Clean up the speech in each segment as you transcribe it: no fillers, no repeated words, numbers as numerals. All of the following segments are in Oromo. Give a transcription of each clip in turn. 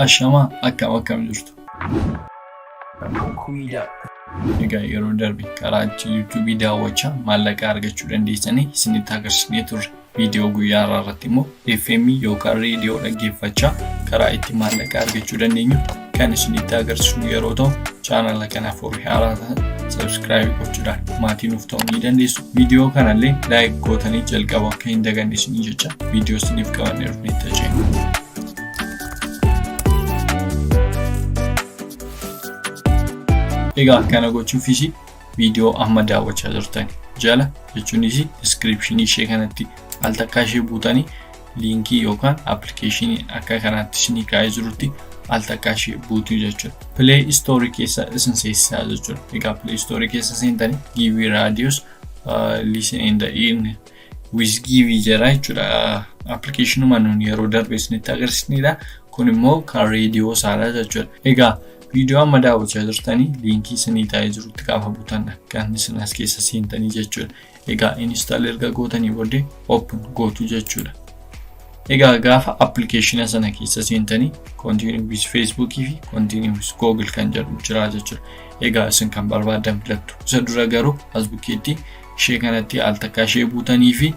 Ashamaa, akkam akkam jirtu? Egaa yeroo darbe karaa itti YouTubeii daawwachaa maallaqa argachuu dandeessanii isinitti agarsiisnee turre. Viidiyoo guyyaa har'aa irratti immoo FM yookaan reediyoo dhaggeeffachaa karaa itti maallaqa argachuu dandeenyu kan isinitti agarsiisnu yeroo ta'u, chaanala kanaaf warri haaraa ta'an subscribe gochuudhaan maatii nuuf ta'uu ni dandeessu. Viidiyoo kanallee like gootanii jalqaba akka hin daganne isinii jecha viidiyoo isiniif qabannee dhufnetti ceena. Egaa kana gochuufis viidiyoo amma daawwachaa jirtan jala, jechuunis descriptionii ishee kanatti al takkaa ishee buutanii, liinkii yookaan appilikeeshinii akka kanaatti isinii kaa'ee jirutti al takkaa ishee buutuu jechuudha. Play Store keessa isin seensisaa jechuudha. Egaa Play Store keessa seentanii Givvy Radios Listen and Earn with Givvy jedha jechuudha. Appilikeeshinuma nuun yeroo darbe isinitti agarsiisnedha. Kun immoo kan reediyoo isaadha jechuudha. Egaa viidiyoo amma daawwachaa jirtanii liinkii isinii taa'ee jirutti gaafa buutan kan isin as keessa seentanii jechuudha. Egaa install erga gootanii booddee open gootu jechuudha. Egaa gaafa appilikeeshina sana keessa seentanii continue with Facebook fi continue with Google kan jedhu jira jechuudha. Egaa isin kan barbaadan filattu. Isa dura garuu as bukkeetti ishee kanatti al takkaa ishee buutanii fi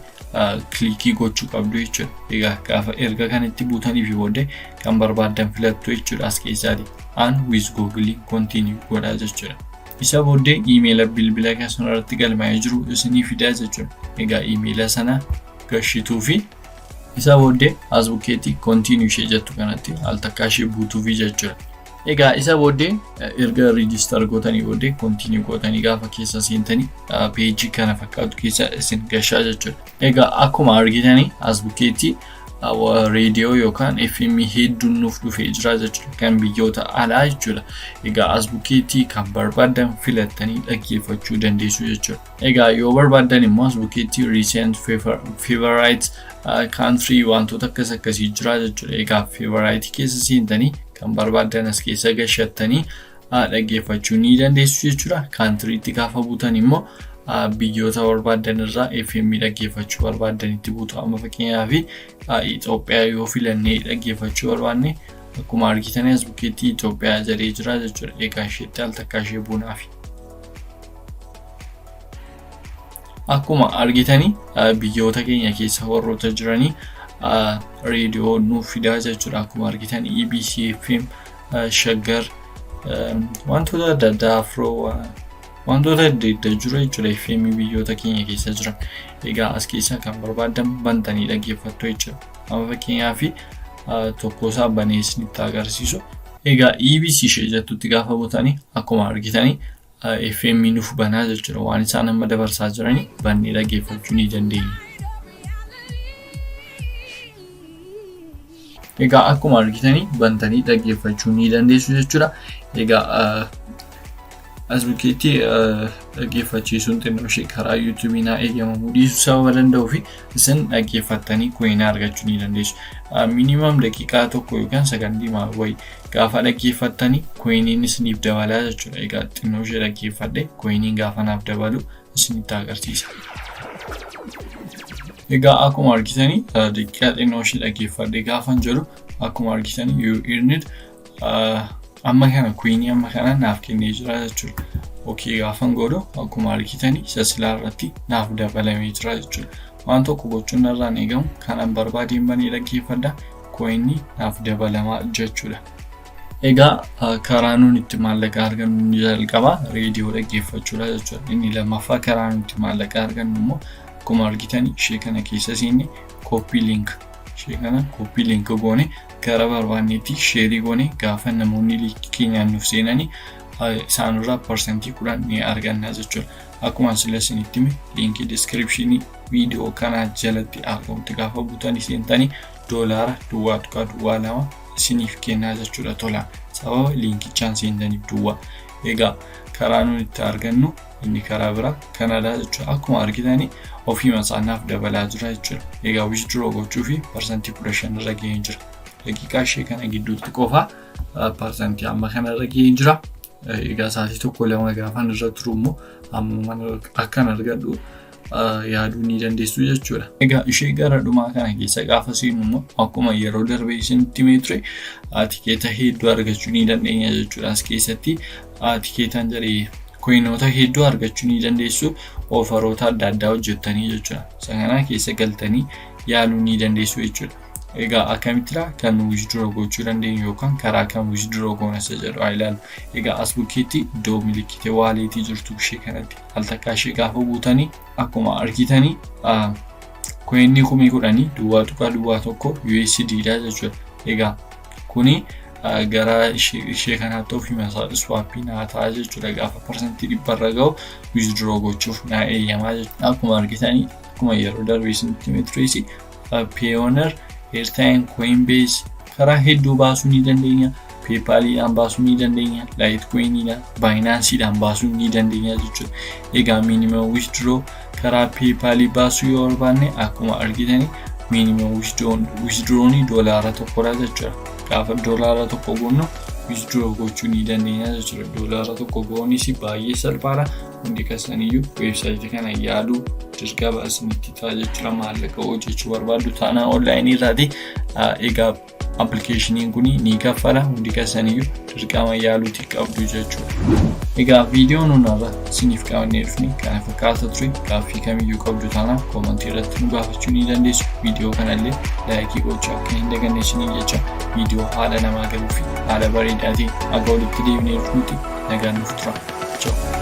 clickii gochuu qabdu jechuudha. Egaa gaafa erga kanatti buutanii fi booddee kan barbaadan filattu jechuudha as keessaati. An with Google continue godhaa jechuudha. Isa booddee iimeela bilbila keessan irratti galmaa'ee jiru isinii fidaa jechuudha. Egaa iimeela sana gashituu fi isa booddee as bukkeetti continue ishee jettu kanatti al takkaa ishee buutuufi jechuudha. Egaa isa booddee erga register gootanii booddee continue gootanii gaafa keessa seentanii peejii kana fakkaatu keessa isin gashaa jechuudha. Egaa akkuma argitanii as bukkeetti reediyoo yookaan FM hedduun nuuf dhufee jira jechuudha. Kan biyyoota alaa jechuudha. Egaa as bukkeetti kan barbaadan filattanii dhaggeeffachuu dandeessu jechuudha. Egaa yoo barbaaddan immoo as bukkeetti recent, favorite, country, wantoota akkas akkasii jira jechuudha. Egaa favorite keessa seentanii kan barbaadan as keessa gashattanii dhaggeeffachuu ni dandeessu jechuudha. Countryitti gaafa buutan immoo biyyoota barbaadan irraa FM dhaggeeffachuu barbaadanitti buutu. Amma fakkeenyaaf Itoophiyaa yoo filannee dhaggeeffachuu barbaanne, akkuma argitan as bukkeetti Itoophiyaa jedhee jira jechuudha. Egaa isheetti al takkaa ishee buunaafi. Akkuma argitanii biyyoota keenya keessa warroota jiranii reediyoo nuuf fidaa jechuudha. Akkuma argitan EBC FM, Shaggar, wantoota adda addaa, Afroo, wantoota adda addaa jiru jechuudha FM biyyoota keenya keessa jiran. Egaa as keessaa kan barbaadan bantanii dhaggeeffattu jechuudha. Amma fakkeenyaaf tokko isaa banee isinitti agarsiisu. Egaa EBC ishee jettutti gaafa butanii akkuma argitanii FM nuuf banaa jechuudha. Waan isaan amma dabarsaa jiranii bannee dhaggeeffachuu ni dandeenya. Egaa akkuma argitanii bantanii dhaggeeffachuu ni dandeessu jechuudha. Egaa as bukkeetti dhaggeeffachiisuun xinnoo ishee karaa YouTubeii naa eeyyamamuu dhiisuu sababa danda'uu fi isin dhaggeeffattanii coinaa argachuu ni dandeessu. Minimum daqiiqaa 1 yookaan sakandii wayii gaafa dhaggeeffattanii coiniin isiniif dabalaa jechuudha. Egaa xinnoo ishee dhaggeeffadhe coiniin gaafa naaf dabalu isinitti agarsiisa. Egaa akkuma argitanii daqiiqaa xinnoo ishee dhaggeeffadhe gaafan jedhu, akkuma argitanii you earned amma kana, coinii amma kana naaf kennee jira jechuudha. Okay gaafan godhu akkuma argitanii isa silaa irratti naaf dabalamee jira jechuudha. Waan tokko gochuun narraan eegamu kanan barbaadeen banee dhaggeeffadha. Coinii naaf dabalamaa jechuudha. Egaa karaa nuti itti maallaqa argannu inni jalqabaa reediyoo dhaggeeffachuudha jechuudha. Inni lammaffaa karaa nuti itti maallaqa argannu immoo akkuma argitan ishee kana keessa seenne copy link, ishee kana copy link goone gara barbaanneetti shareii goone gaafa namoonni liinkii keenyaan nuuf seenanii isaanirraa 10% ni arganna jechuudha. Akkuma sila isinitti hime liinkii descriptionii viidiyoo kanaa jalatti argamutti gaafa buutanii seentanii $0.02 isiniif kennaa jechuudha tolaan sababa liinkichaan seentaniif duwwaa. Egaa karaa nuti itti argannu inni karaa biraa kanadha jechuudha. Akkuma argitanii ofiima isaanaaf dabalaa jira jechuudha. Egaa withdraw gochuu fi 15% irra gahee jira. Daqiiqaa ishee kana gidduutti qofa parsantii amma kana irra gahee jira. Egaa sa'aatii 1 2 gaafan irra turu immoo amma akkan argadhu Yaaduu ni dandeessu jechuudha. Egaa ishee gara dhumaa kana keessa gaafa seenu immoo, akkuma yeroo darbee isinitti himee ture, tikeeta hedduu argachuu ni dandeenya jechuudha. As keessatti tikeetaan jedhee coinoota hedduu argachuu ni dandeessu, offeroota adda addaa hojjettanii jechuudha. Isa kana keessa galtanii yaaluu ni dandeessu jechuudha. Egaa akkamittidha kan withdraw gochuu dandeenyu yookaan karaa kam withdraw goona isa jedhu haa ilaallu. Egaa as bukkeetti iddoo milikkite walletii jirtu ishee kanatti al takkaa ishee gaafa buutanii, akkuma argitanii coinni 10,000.01 USD dha jechuudha. Egaa kuni gara ishee kanaatti ofii masaa swapii naa ta'a jechuudha. Gaafa 100% ga'u withdraw gochuuf naa eeyyamaa jechuudha. Akkuma argitanii, akkuma yeroo darbee isinitti himee tureesi, Payoneer, Airtime, Coinbase, karaa hedduu baasuu ni dandeenya. PayPaliidhaan baasuu ni dandeenya. Litecoiniidhaan, Binanceiidhaan baasuu ni dandeenya jechuudha. Egaa minimum withdraw karaa PayPalii baasuu yoo barbaanne, akkuma argitanii minimum withdrawni $1dha jechuudha. Gaafa $1 goonu withdraw gochuu ni dandeenya jechuudha. $1 go'uunis baay'ee salphaadha. Hundi keessaniyyuu websiteii kana yaaluu dirqama isinitti ta'a jechuudha. Maallaqa hojjechuu barbaaddu taanaan onlineii irraati. Egaa applicationiin kun ni kaffala, hundi keessaniyyuu dirqama yaaluuti qabdu jechuudha. Egaa viidiyoon nuun har'a isiniif qabannee dhufne kana fakkaata ture. Gaaffii kamiyyuu qabdu taanaan commentii irratti nu gaafachuu ni dandeessu. Viidiyoo kanallee likeii gochuu akka hin daganne isiniin jecha, viidiyoo haala namaa galuu fi haala bareedaatiin akka walitti deebinee dhufnutti nagaan nuuf tura. Ciao.